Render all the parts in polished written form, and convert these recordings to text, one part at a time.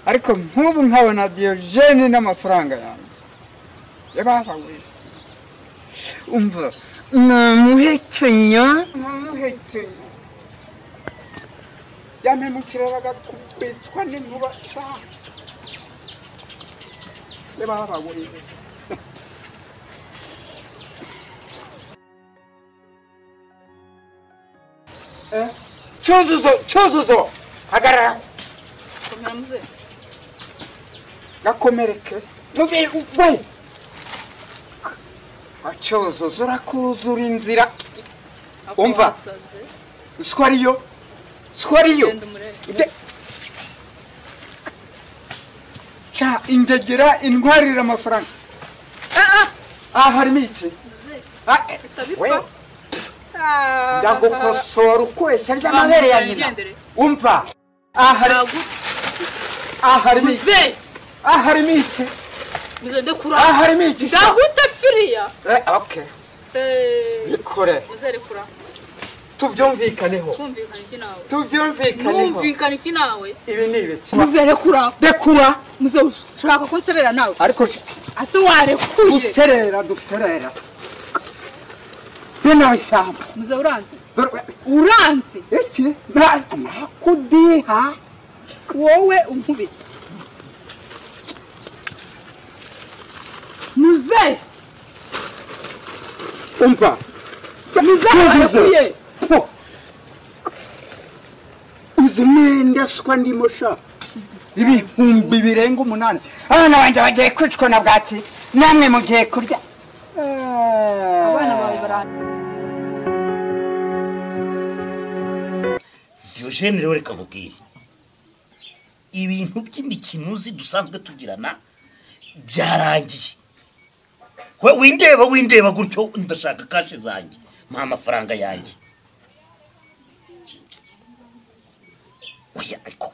Ariko nk'ubu nkabona Diogene n'amafaranga yanjye. Yabahawe. Umva, namuhekenya, namuhekenya. Yampemukiraga kubitwa n'inkuba. Yabahawe. Cyuzuzo, Cyuzuzo, hagarara. Komera muze. Gakomereke. Muze we. Cyuzuzo urakuzura inzira. Umva. Skwariyo. Skwariyo. Cha ingegera indwarira amafaranga. Ah harimo iki? Ah, we. Ndagukosora ukweshya ry'amabere ya nyina. Umva. Ahari iki? Ahari iki? Muze ndekura. Ahari iki? Ndagutapfiriya. Okay. Bikore. Muze rekura. Tubyumvikaneho. Kumvikana iki nawe? Tubyumvikaneho. Numvikana iki nawe? Ibi ni ibiki? Muze rekura. Rekura. Muze ushaka ko nserera nawe. Ariko ase warekuye. Duserera, duserera. Tena isamba. Muze uranze. Uranze. Iki? Nakudiha. Wowe unkubita. Muze. Umva. Muze warekuye. Uzumenda swa ndimo sha. Ibihumbi birenga 8. Abana banje bagiye kwicwa na bwaki. Namwe mugiye kurya. Abana bawe bara. Diogene rero reka nkubwire. Ibintu by'imikino uzi dusanzwe tugirana byarangiye. We windeba gutyo ndashaka cash zanjye. Mpa amafaranga yanjye. Oya ariko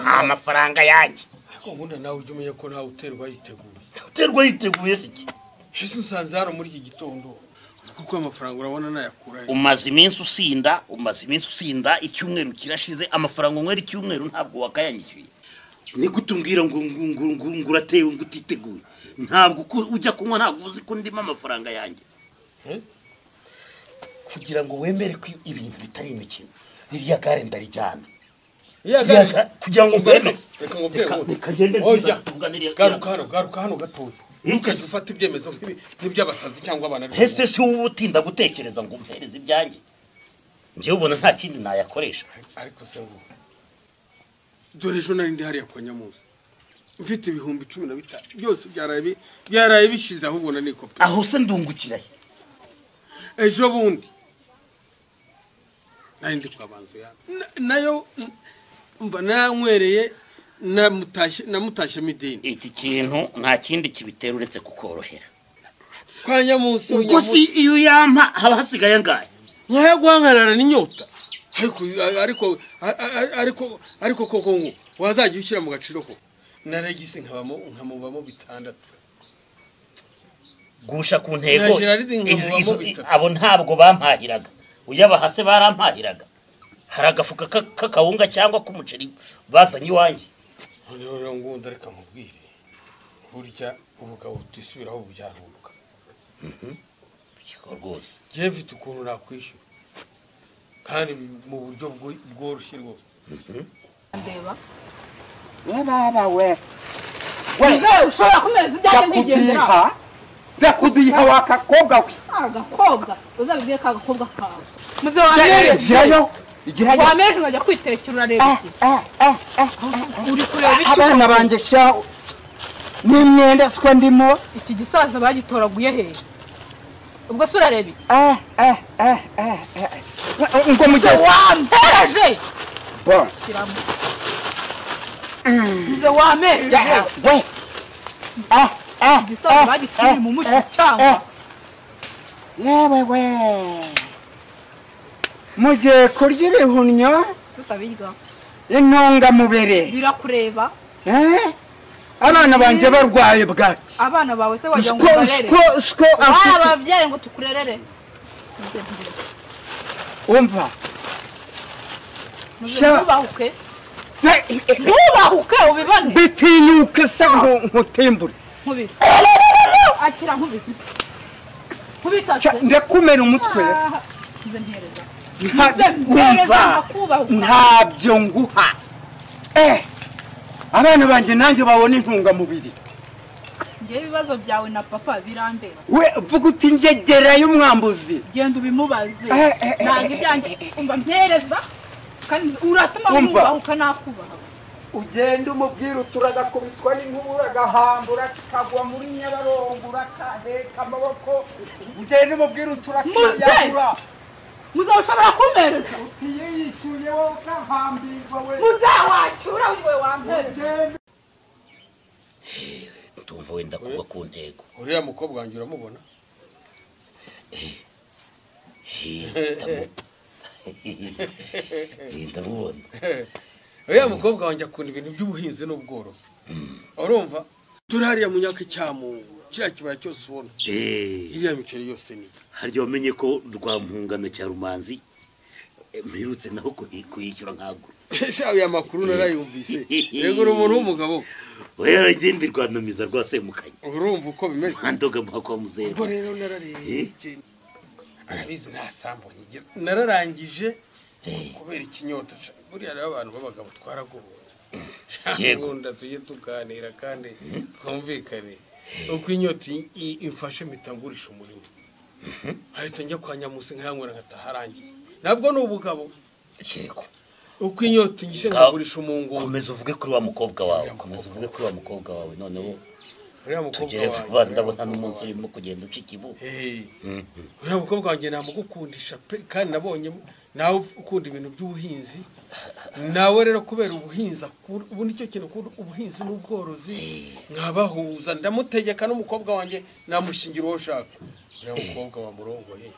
amafaranga yanjye. Ariko nkunda nawe ujye umenya ko nawe uterwa yiteguye. Uterwa yiteguye siki? Ese nsanze hano muri iki gitondo kuko amafaranga urabona nayakura. Umaze iminsi usinda, umaze iminsi usinda, icyumweru kirashize amafaranga unywera icyumweru ntabwo wakayanyishyuye. Ni gutumbwira ngo ngo uratewe ngo utiteguye. Ntabwo ujya kunywa ntabwo uzi ko ndimo amafaranga yanjye. Kugira ngo wemere ko ibintu bitari imikino. Ririya gare ndarijyana. Kugira ngo ngwemeze. Reka ngubwire. Reka ngende nziza tuvuganire. Garuka hano gatoya. Ntukajye ufata ibyemezo nk'iby'abasazi cyangwa abana. Ese si wowe utinda gutekereza ngo umpereze ibyanjye? Njyewe ubona nta kindi nayakoresha. Ariko se ngo dore ejo nari ndi hariya kwa Nyamuzi mfite 15,000 byose byaraye bishize ahubwo na nikope. Aho se ndungukira he? Ejo bundi nari ndi kwa Banzu ya nayo mba nanywereye namutashye midini. Iki kintu nta kindi kibitera uretse kukorohera. Kwa Nyamusi ubwo si iyo yampa haba hasigaye angahe? Nkaye guhangarara n'inyota. Ariko koko ngo wazajya ushyira mu gaciro ko naragise nkabamo nkamubamo 6. Gusha ku ntego abo ntabwo bampahiraga. Uyabahase barampahiraga. Hari agafuka k'akawunga cyangwa k'umuceri bazanye iwanjye. Noneho rero ngunda reka nkubwire, burya ubugabo butisubiraho bubyaruka. Rwose njyewe mfite ukuntu nakwishyura kandi mu buryo bworoshye rwose. Ndeba we baba we. Ushobora kumereza ibyanjye nkigendera. Ndakudiha wakakobwa we. Agakobwa uzabibwiye ka gakobwa kawe. Muze wamereje. Girayo. Igirayo. Wamereje nkajya kwitekera urareba iki? Uri kureba iki? Abana banje sha n'imyenda siko ndimo. Iki gisaza bagitoraguye hehe? Ubwo se urareba iki? Ngo mujye wampereje. Bon. Shyiramo. Muze wamereje. We. Igisaza bagituriye mu mushi cyangwa. Yewe we. Mujye kurya ibihunnyo tutabirya. Intungamubiri. Birakureba. Abana banje barwaye bwaki. Abana bawe se wagira ngo ubarere. Siko afite. Ababyeyi ngo tukurerere. Umva. Muze mubahuke. Ntubahuke ubibone. Bitinyuke se nkutimbure. Nkubita. Akira nkubita. Nkubita se. Ndakumena umutwe. Ntereza. Ntabyo nguha. Abana banje nanjye babona intungamubiri. Ngewe ibibazo byawe na papa birandeba. We vuga uti ngegera y'umwambuzi. Genda ubimubaze. Nanga ibyanjye umva mpereza kandi uratuma mwubahuka nakubaha. Ugenda umubwira uturagakubitwa n'inkuba agahambura kagwa muri Nyabarongo urakaheka amaboko. Ugenda umubwira uturakiyagura. Muze ushobora kumpereza. Uti yishyuye wowe ukahambirwa we. Muze wacura we wampereza. Ndumva wenda kuba ku ntego. Uriya mukobwa wanjye uramubona? Ndamubona. Uriya mukobwa wanjye akunda ibintu by'ubuhinzi n'ubworozi. Urumva? Turi hariya mu myaka icyamungu, kiriya kibaya cyose ubona. Iriya miceri yose ni. Harya wamenye ko Rwampungano cya Rumanzi mperutse naho kuyishyura nkagura. Sha aya makuru narayumvise. Yego uri umuntu w'umugabo. Oya ragenda rwanamiza rwa Semukanye. Urumva uko bimeze? Ndoga muhakwa muzehe. Ubwo rero nararebye. Arabizi nta sambo nyigira. Nararangije kubera ikinyota. Buriya rero abantu b'abagabo twaragowe. Yego tujye tuganira kandi twumvikane. Uko inyota imfashe mitangurisha umurimo. Ahita njya kwa Nyamusi nkayanywera nkataharangiye. Nabwo ni ubugabo. Yego. Uko inyota ngishe nkagurisha umungo. Komeza uvuge kuri wa mukobwa wawe. Komeza uvuge kuri wa mukobwa wawe noneho. Uriya mukobwa wawe ndabona n'umunsi urimo kugenda uca ikivu. Uriya mukobwa wanjye namugukundisha pe kandi nabonye nawe ukunda ibintu by'ubuhinzi. Nawe rero kubera ubuhinzi ubu nicyo kintu ukunda ubuhinzi n'ubworozi nkabahuza ndamutegeka n'umukobwa wanjye namushingira uwo nshaka. Uriya mukobwa wa murongoye.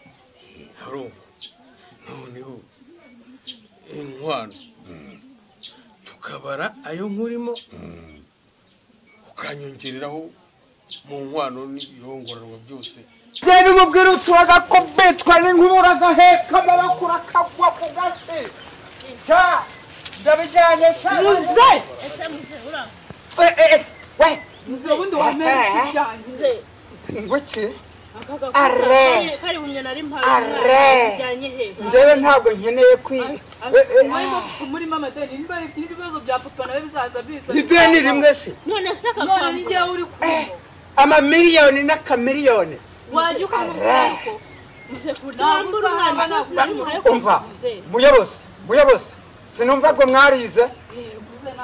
Urumva? Noneho inkwano tukabara ayo nkurimo ukanyongereraho mu nkwano n'ibihongoranwa byose. Genda umubwira uturagakubitwa n'inkuba uragaheka amaboko urakagwa ku gasi. Ndabijyanye sha. Muze. Ese muze ura. We. Muze ubundi wamera ibyanjye. Nguki? Arre. Kari bumye nari mpari. Arre. Njyewe ntabwo nkeneye kwi. Muri mama deni niba ari ibibazo bya papa nawe bizaza biza. Ideni rimwe se. None shaka none njyewe uri ku. Amamiliyoni n'akamiliyoni. Wajya ukamubwira ko muze kurambura umwana sinari umva. Muyobozi, muyobozi. Sinumva ko mwarize.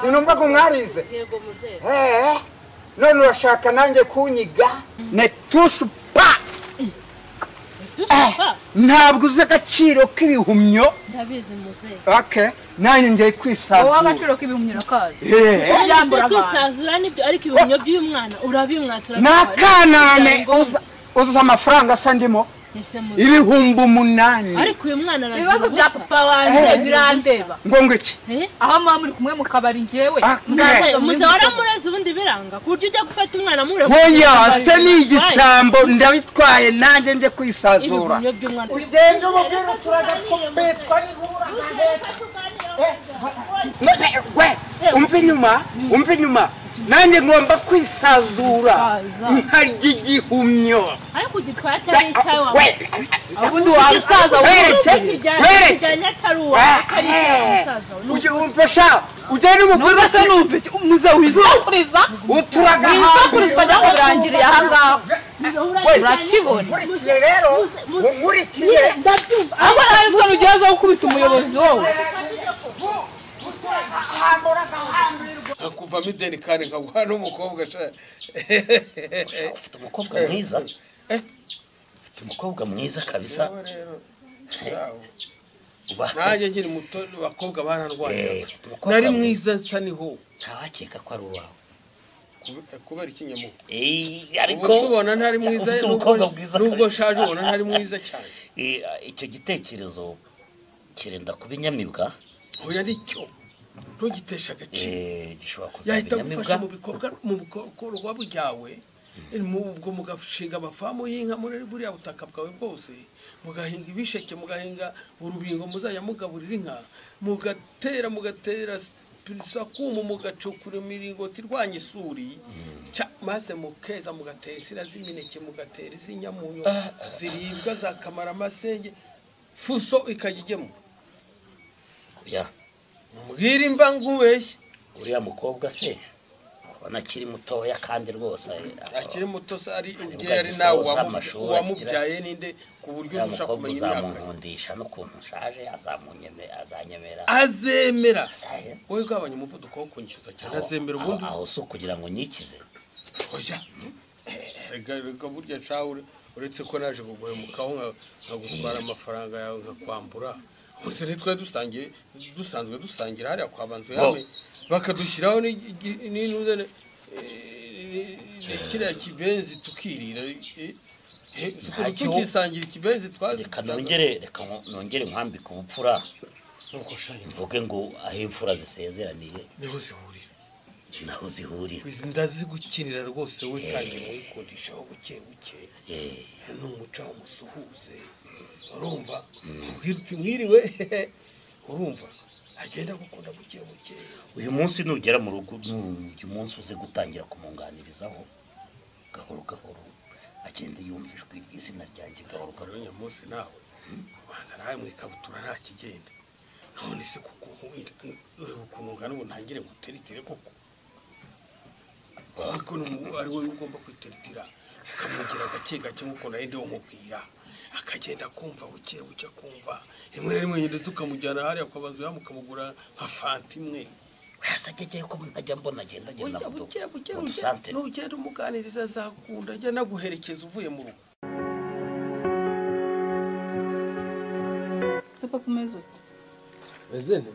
Sinumva ko mwarize. Yego muze. None urashaka nanjye kunyiga ne touche pas. Ntabwo uzi agaciro k'ibihumyo. Ndabizi muze. Okay, nanjye ngiye kwisazura. Wowe agaciro k'ibihumyo urakazi. Byambura kwisazura nibyo ariko ibihumyo by'uyu mwana urabimwatura. Nakanane uza amafaranga asa ndimo. 8,000. Ariko uyu mwana arazi ibibazo bya papa wanjye birandeba. Ngo iki? Aho muba muri kumwe mu kabari ngewe. Muze waramureze ubundi biranga ku buryo ujya gufata umwana mure. Oya se ni igisambo ndabitwaye nanjye nje kwisazura. Ugenda umubwira uturagakubitwa n'inkuba. Umva inyuma, umva inyuma. Nanjye ngomba kwisazura nkarya igihumyo. Ariko ugitwaye atari icyawe. Ubundi warusaza werekeye atari uwawe atari icyawe. Ugihumfasha ugenda umubwira se numva iki muze wizakuriza uturagahambiriza birangiriye aha ngaho. Urakibona. Nkurikiye rero nkurikiye ndabyumva. Aho ari zo rugeze wo gukubita umuyobozi wowe. Hakuvamo ideni kandi nkaguha n'umukobwa sha. Ufite umukobwa mwiza. Ufite umukobwa mwiza kabisa. Nanjye nkiri muto abakobwa barandwanya. Nari mwiza nsa niho. Ntawakeka ko ari uwawe. Kubera ikinyamuko. Ariko ubona ntari mwiza nubwo nshaje ubona ntari mwiza cyane. Icyo gitekerezo kirenda kuba inyamibwa. Oya nicyo. Ntugitesha agaciro. Gishobora kuzaba yahita inyamibwa. Gufasha mu bikorwa mu bikorwa byawe ubwo mugashinga amafamu y'inka muri buriya butaka bwawe bwose, mugahinga ibisheke, mugahinga urubingo muzajya mugaburira inka, mugatera pirisakumu mugacukura imiringoti irwanya isuri, maze mukeza mugatera insina z'imineke, mugatera iz'inyamunyo ziribwa za kamaramasenge, fuso ikajya igemura. Ya mbwira imba nkubeshye. Uriya mukobwa se kubona akiri mutoya kandi rwose akiri muto se ari ari nawe wamubyaye ninde ku buryo ndusha kumenya imyaka? Uzamunkundisha n'ukuntu nshaje azanyemera azemera. Wowe ugabanya umuvuduko wo kunyishyuza cyane azemera ubundi. Aho si ukugira ngo nyikize. Oya rega burya shawe uretse ko naje kuguhemukaho nkagutwara amafaranga yawe nkakwambura. Uzi nitwe dusangiye dusanzwe dusangira hariya kwa banzu yame bakadushyiraho n'intuze kiriya kibenzi tukirira tukisangira ikibenzi twazi. Reka nongere nkwambike ubupfura mvuge ngo aho imfura zisezeraniye niho zihurira, naho zihurira. Izi ndazigukinira rwose witangiye muyikundishaho buke buke n'umuca umusuhuze urumva mwiriwe urumva agenda gukunda buke buke. Uyu munsi nugera mu rugo uyu munsi uze gutangira kumunganirizaho gahoro gahoro agenda yumva ijwi izina ryanjye gahoro gahoro. Uyu munsi nawe ubanza nawe mu ikabutura nta kigenda. None se kuko ureba ukuntu ngana ubu ntangire nguteritire koko? Ariko ari wowe ugomba kwiteritira ukamugira gake gake nk'uko nawe ndiho nkubwira, akagenda kumva buke buke akumva rimwe na rimwe ndetse ukamujyana hariya kwa banzu yamukamugura nka fanta imwe. Asajya ko ntajya mbona agenda agenda buke buke nugenda umuganiriza azakunda ajya naguherekeza uvuye mu rugo. Se papa umeze ute? Meze nte?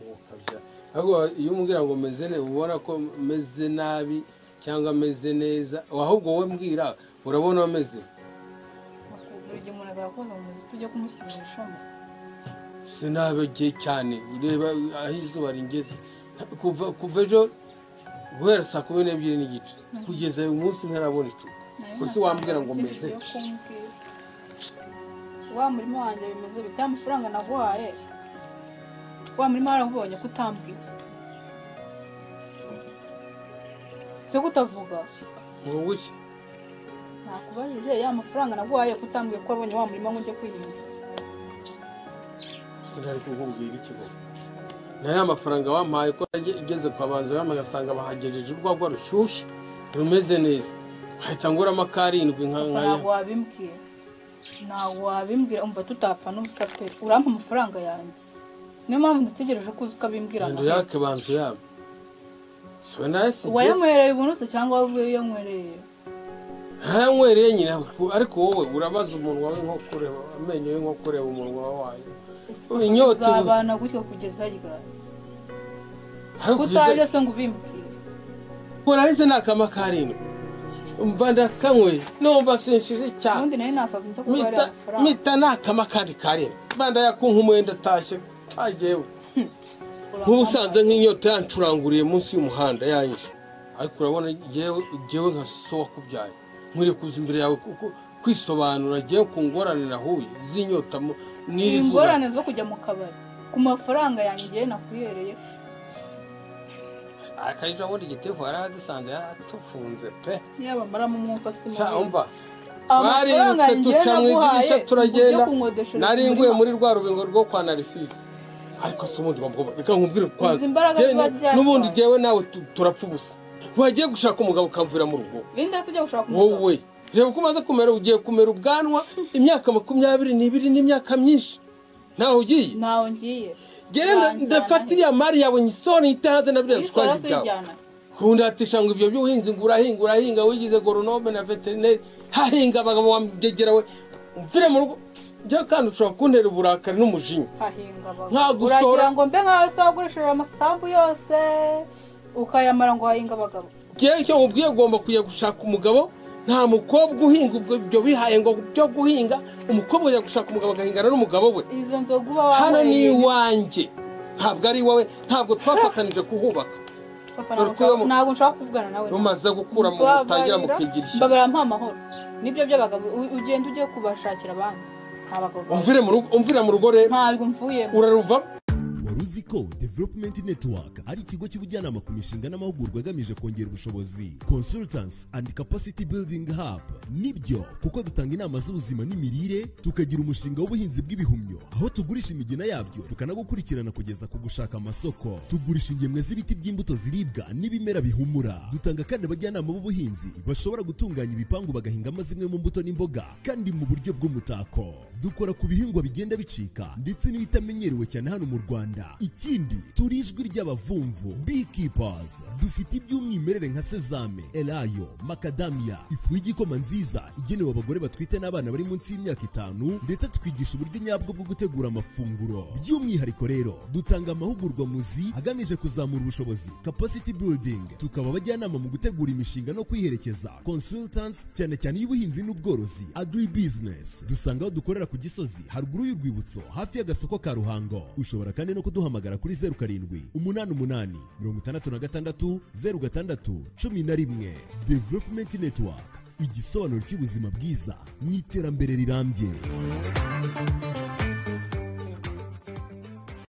Ukabya ahubwo iyo umbwira ngo meze nte ubona ko meze nabi cyangwa meze neza, ahubwo wowe mbwira urabona ameze. Buri gihe umuntu azakoza mu nzu tujya kumusubirishamo. Sinabegeye cyane ureba aho izuba ringeze kuva ejo guhera saa 12:30 kugeza uyu munsi ntarabona icupa. Gusa wambwira ngo meze wa murimo wanjye bimeze bite? Amafaranga naguhaye wa murimo warawubonye ko utambwiye se kutavuga ngo wiki? Nakubajije ya mafaranga naguhaye ko utambwiye ko wabonye wa murimo ngo njye kwihinga. Sinari kukubwira ikigo na ya mafaranga wampaye ko igeze kwa banzu bagasanga bahagejeje urwagwa rushyushye rumeze neza hahita nguramo karindwi nka ntabwo wabimbwiye, ntabwo wabimbwira. Umva tutapfa n'ubusa pe, urampa amafaranga yanjye. Niyo mpamvu ndategereje ko uza ukabimbwira. Ndo yake banzu yabo so nice wayanywereye ubuntu se cyangwa wavuye iyo nkwereye? Ntayanywereye nyine, ariko wowe urabaza umunwa we nko kureba amenyo ye nko kureba umunwa wayo. Inyota uzabana gutyo kugeza ryari? Kutaje se ngo ubimbwire. Urahise nakama karindwi umva ndakanyweye numva sinshije cyane. Ubundi nayo nasaza nza kuba ari amafaranga mita nakama kandi karindwi banda yakunka umwenda atashye tagewe nk'ubusanze nk'inyota yancuranguriye munsi y'umuhanda yanyishe. Ariko urabona jewe nka so wakubyaye nkwiriye kuza imbere yawe kuko kwisobanura jewe ku ngorane nahuye z'inyota n'iri zuba, ingorane zo kujya mu kabari ku mafaranga yanjye nakuhereye. Akajya ubundi igitifu yaradusanze yaratufunze pe yaba maramo umwuka si umva barirutse duca mu idirishya turagenda. Nari nguye muri rwa rubingo rwo kwa Narcisse. Ariko se ubundi reka nkubwire kwanza n'ubundi jewe nawe turapfa ubusa. Wagiye gushaka umugabo ukamvira mu rugo. Ninde se ujya gushaka umugabo? Wowe reba uko umaze kumera, ugiye kumera ubwanwa imyaka 22 n'imyaka myinshi. Nawe ugiye? Nawe ngiye. Genda ndafata iriya mari yawe nyisore itahaze na biriya bishwangi byawe. Kundatisha ngo ibyo by'ubuhinzi ngo urahinga urahinga wigize goronome na veterineri hahinga abagabo wamugegera we umvire mu rugo. Njye kandi ushobora kuntera uburakari n'umujinya. Hahinga abagabo. Nkagusora uragira ngo mbe nkawe se wagurisheje amasambu yose ukayamara ngo hahinga abagabo. Njye icyo nkubwiye ugomba kujya gushaka umugabo. Nta mukobwa uhinga ubwo ibyo bihaye ngo byo guhinga, umukobwa ajya gushaka umugabo agahingana n'umugabo we. Izo nzoga uba wanyweye hano ni iwanjye ntabwo ari iwawe, ntabwo twafatanije kuhubaka. Ntabwo nshaka kuvugana nawe. Rumaze gukura mu mutangira mukigira ishyaka. Mbabara mpa amahoro. Nibyo by'abagabo ugenda ugiye kubashakira abandi. Umvire mu rugo, umvira mu rugo rero. Ntabwo mvuyemo. Uraruva. Wari uzi ko Development Network ari ikigo cy'ubujyanama ku mishinga n'amahugurwa agamije kongera ubushobozi, Consultants and Capacity Building Hub? Nibyo, kuko dutanga inama z'ubuzima n'imirire, tukagira umushinga w'ubuhinzi bw'ibihumyo aho tugurisha imigina yabyo, tukanagukurikirana kugeza ku gushaka amasoko. Tugurisha ingemwe z'ibiti by'imbuto ziribwa n'ibimera bihumura. Dutanga kandi abajyanama b'ubuhinzi bashobora gutunganya ibipangu bagahingamo zimwe mu mbuto n'imboga kandi mu buryo bw'umutako. Dukora ku bihingwa bigenda bicika ndetse n'ibitamenyerewe cyane hano mu Rwanda. Ikindi, turi ijwi ry'abavumvu, beekeepers. Dufite iby'umwimerere nka sezame, elayo, macadamia, ifu y'igikoma nziza igenewe abagore batwite n'abana bari munsi y'imyaka 5, ndetse tukigisha uburyo nyabwo bwo gutegura amafunguro. By'umwihariko rero, dutanga amahugurwa muzi agamije kuzamura ubushobozi, capacity building, tukaba abajyanama mu gutegura imishinga no kwiherekeza, consultants, cyane cyane y'ubuhinzi n'ubworozi, agribusiness. Dusanga aho dukorera ku Gisozi, haruguru y'urwibutso, hafi y'agasoko ka Ruhango. Ushobora kandi no kuduhamagara kuri 0788 66 06 11. Development Network, igisobanuro cy'ubuzima bwiza mu iterambere rirambye.